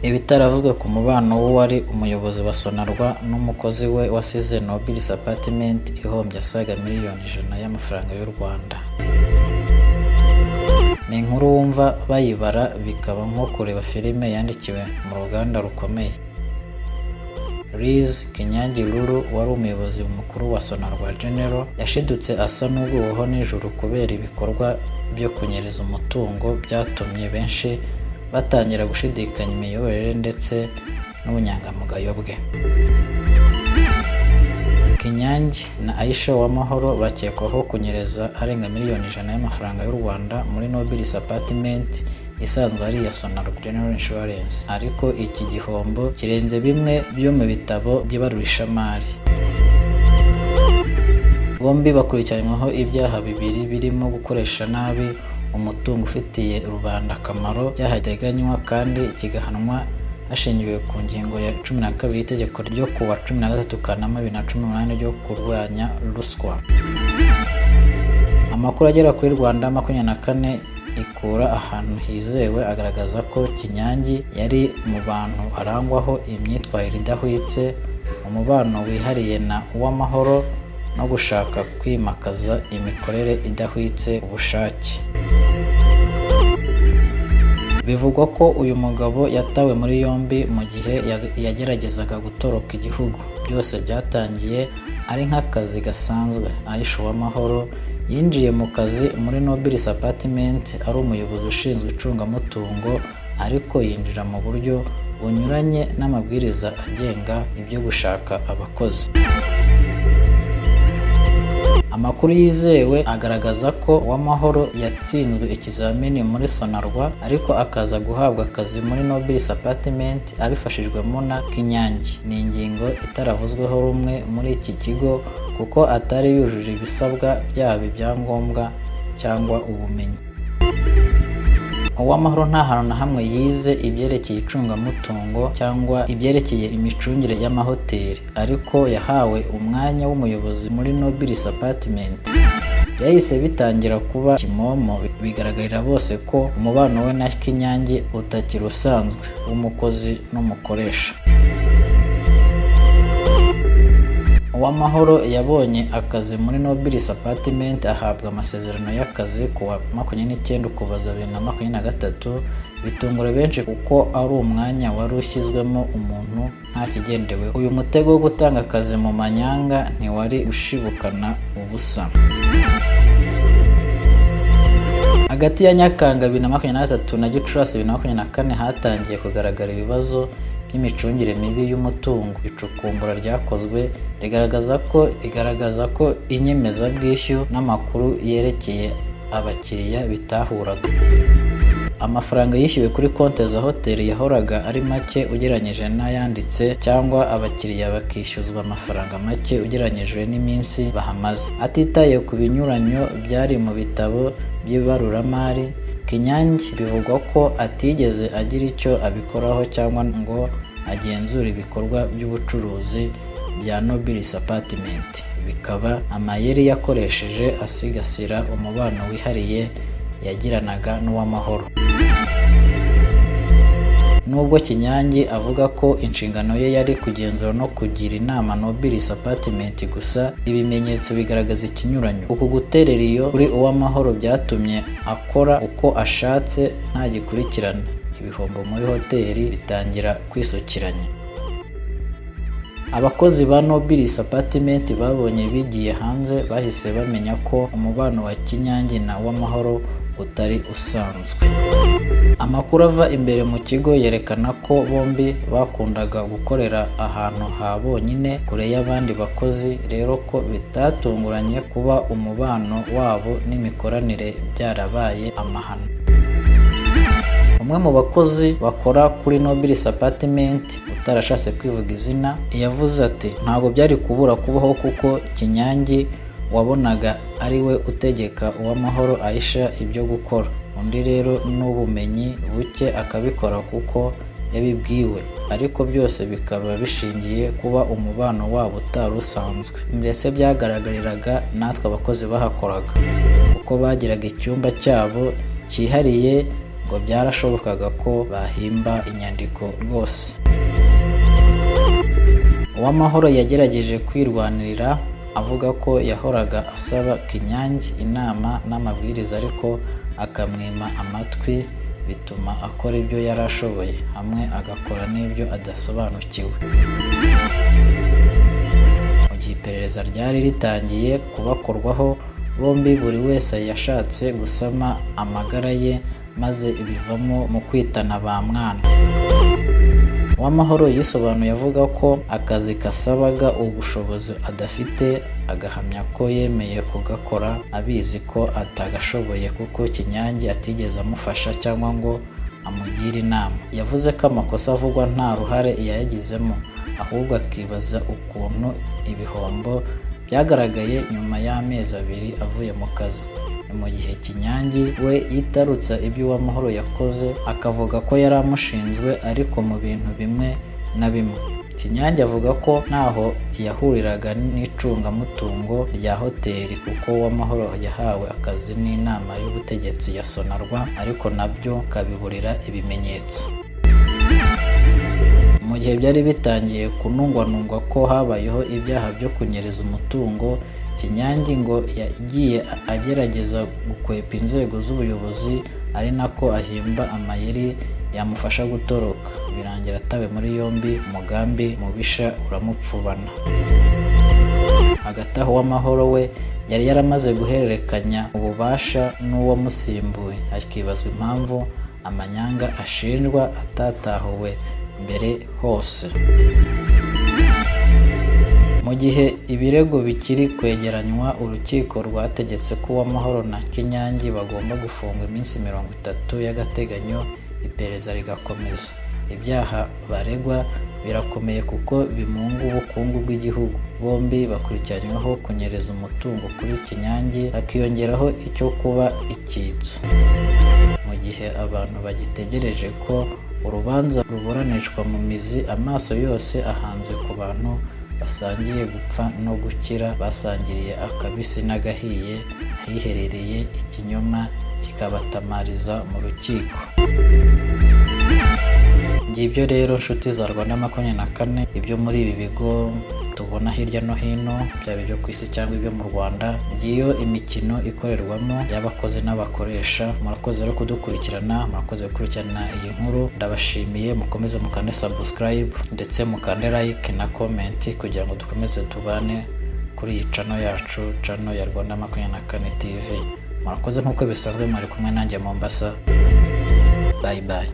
Ibitaravuzwe ku mubano w'uwari umuyobozi wa Sonarwa n'umukozi we wasize Nobilis Apartment ihombye asaga miliyoni 100 y'amafaranga y'u Rwanda. Ni inkuru wumva bayibara bikaba nko kureba filime yandikiwe mu ruganda rukomeye. Liz Kinyangi Lulu wari umuyobozi mukuru wa Sonarwa General yashidutse asa n'uguweho n'ijuru kubera ibikorwa byo kunyereza umutungo byatumye benshi batangira gushidikanya imiyoborere ndetse n'ubunyangamugayo bwe. Kinyangi na Aisha Uwamahoro bakekwaho kunyereza arenga miliyoni 100 y'amafaranga y'u Rwanda muri Nobilis Apartment isanzwe ari iya Sonarwa General Insurance, ariko iki gihombo kirenze bimwe byo mu bitabo by'ibarurishamari. Bombi bakurikiranyweho ibyaha bibiri birimo gukoresha nabi umutungo ufitiye rubanda akamaro, icyaha giteganywa kandi kigahanwa hashingiwe ku ngingo ya 12 y'itegeko ryo ku wa 13 Kanama 2018 ryo kurwanya ruswa. Amakuru agera kuri Rwanda 24 ikura ahantu hizewe agaragaza ko Kinyangi yari mu bantu barangwaho imyitwarire idahwitse, umubano wihariye na Uwamahoro no gushaka kwimakaza imikorere idahwitse ku bushake. Bivugwa ko uyu mugabo yatawe muri yombi mu gihe yageragezaga gutoroka igihugu. Byose byatangiye ari nk'akazi gasanzwe. Aisha Uwamahoro yinjiye mu kazi muri Nobilis Apartment ari umuyobozi ushinzwe icungamutungo, ariko yinjira mu buryo bunyuranye n'amabwiriza agenga ibyo gushaka abakozi. Amakuru yizewe agaragaza ko Uwamahoro yatsinzwe ikizamini muri Sonarwa, ariko akaza guhabwa akazi muri Nobilis Apartment abifashijwemo na Kinyangi. Ni ingingo itaravuzweho rumwe muri iki kigo kuko atari yujuje ibisabwa, byaba ibyangombwa cyangwa ubumenyi. Uwamahoro nta hantu na hamwe yize ibyerekeye icungamutungo cyangwa ibyerekeye imicungire y'amahoteli, ariko yahawe umwanya w'umuyobozi muri Nobilis Apartment. Byahise bitangira kuba kimomo, bigaragarira bose ko umubano we na Kinyangi utakiri usanzwe w'umukozi n'umukoresha. Uwamahoro yabonye akazi muri Nobilis Apartment, ahabwa amasezerano y'akazi ku wa 29 Ukuboza 2023, bitungura benshi kuko ari umwanya wari ushyizwemo umuntu nta kigendeweho. Uyu mutego wo gutanga akazi mu manyanga ntiwari gushibukana ubusa. Hagati ya Nyakanga 2023 na Gicurasi 2024 hatangiye kugaragara ibibazo by'imicungire mibi y'umutungo. Icukumbura ryakozwe rigaragaza ko inyemezabwishyu n'amakuru yerekeye abakiriya bitahuraga. Amafaranga yishyuwe kuri konti za hoteli yahoraga ari make ugereranyije n'ayanditse, cyangwa abakiriya bakishyuzwa amafaranga make ugereranyije n'iminsi bahamaze. Atitaye ku binyuranyo byari mu bitabo by'ibaruramari, Kinyangi bivugwa ko atigeze agira icyo abikoraho cyangwa ngo agenzure ibikorwa by'ubucuruzi bya Nobilis Apartment, bikaba amayeri yakoresheje asigasira umubano wihariye yagiranaga n'Uwamahoro. Nubwo Kinyangi avuga ko inshingano ye yari kugenzura no kugira inama Nobilis Apartment gusa, ibimenyetso bigaragaza ikinyuranyo. Uku guterera iyo kuri Uwamahoro byatumye akora uko ashatse nta gikurikirana, ibihombo muri hoteli bitangira kwisukiranya. Abakozi ba Nobilis Apartment babonye bigiye hanze bahise bamenya ko umubano wa Kinyangi na Uwamahoro utari usanzwe. Amakuru ava imbere mu kigo yerekana ko bombi bakundaga gukorera ahantu ha bonyine kure y'abandi bakozi, rero ko bitatunguranye kuba umubano wabo n'imikoranire byarabaye amahano. Umwe mu bakozi bakora kuri Nobilis Apartment utarashatse kwivuga izina yavuze ati: "Ntabwo byari kubura kubaho kuko Kinyangi wabonaga ari we utegeka Uwamahoro Aisha ibyo gukora, undi rero n'ubumenyi buke akabikora kuko yabibwiwe, ariko byose bikaba bishingiye kuba umubano wabo utari usanzwe. Ndetse byagaragariraga natwe abakozi bahakoraga kuko bagiraga icyumba cyabo cyihariye ngo Ngo byarashobokaga ko bahimba inyandiko rwose. Uwamahoro yagerageje kwirwanirira, avuga ko yahoraga asaba Kinyange inama n'amabwiriza ariko akamwima amatwi, bituma akora ibyo yari ashoboye, hamwe agakora n'ibyo adasobanukiwe. Mu gihe iperereza ryari ritangiye kubakorwaho bombi, buri wese yashatse gusama amagara ye, maze bivamo mu kwitana ba mwana. Uwamahoro yisobanuye avuga ko akazi kasabaga ubushobozi adafite, agahamya ko yemeye kugakora abizi ko atagashoboye kuko Kinyange atigeze amufasha cyangwa ngo amugire inama. Yavuze ko amakosa avugwa nta ruhare yayagizemo, ahubwo akibaza ukuntu ibihombo byagaragaye nyuma y'amezi 2 avuye mu kazi. Ni mu gihe Kinyange we yitarutsa ibyo Uwamahoro yakoze, akavuga ko yari amushinzwe ariko mu bintu bimwe na bimwe. Kinyange avuga ko ntaho yahuriraga n'icungamutungo rya hoteli, kuko Uwamahoro yahawe akazi n'inama y'ubutegetsi ya Sonarwa, ariko nabyo akabiburira ibimenyetso. Mu gihe byari bitangiye kunungwanungwa ko habayeho ibyaha byo kunyereza umutungo, Kinyange ngo yagiye agerageza gukwepa inzego z'ubuyobozi, ari nako ahimba amayeri yamufasha gutoroka, birangira atawe muri yombi, umugambi mubisha uramupfubana. Hagati aho, Uwamahoro we yari yaramaze guhererekanya ububasha n'uwamusimbuye, hakibazwa impamvu amanyanga ashinjwa atatahuwe mbere hose. Mu gihe ibirego bikiri kwegeranywa, urukiko rwategetse ko Uwamahoro na Kinyange bagomba gufungwa iminsi 30 y'agateganyo, iperereza rigakomeza. Ibyaha baregwa birakomeye kuko bimunga ubukungu bw'igihugu. Bombi bakurikiranyweho kunyereza umutungo, kuri Kinyange hakiyongeraho icyo kuba icyitso. Mu gihe abantu bagitegereje ko urubanza ruburanishwa mu mizi, amaso yose ahanze ku bantu basangiye gupfa no gukira, basangiriye akabisi n'agahiye ahiherereye, ikinyoma kikabatamariza mu rukiko. Ngibyo rero, nshuti za Rwanda 24, ibyo muri ibi bigo tubona hirya no hino, byaba ibyo ku isi cyangwa ibyo mu Rwanda. Ngiyo imikino ikorerwamo y'abakozi n'abakoresha. Murakoze rero kudukurikirana, murakoze gukurikirana iyi nkuru, ndabashimiye. Mukomeze mukande subscribe ndetse mukande like na comment kugira ngo dukomeze tubane kuri iyi channel yacu, channel ya Rwanda 24 TV. Murakoze, nk'uko bisanzwe mwari kumwe nanjye Mombasa. Bye bye.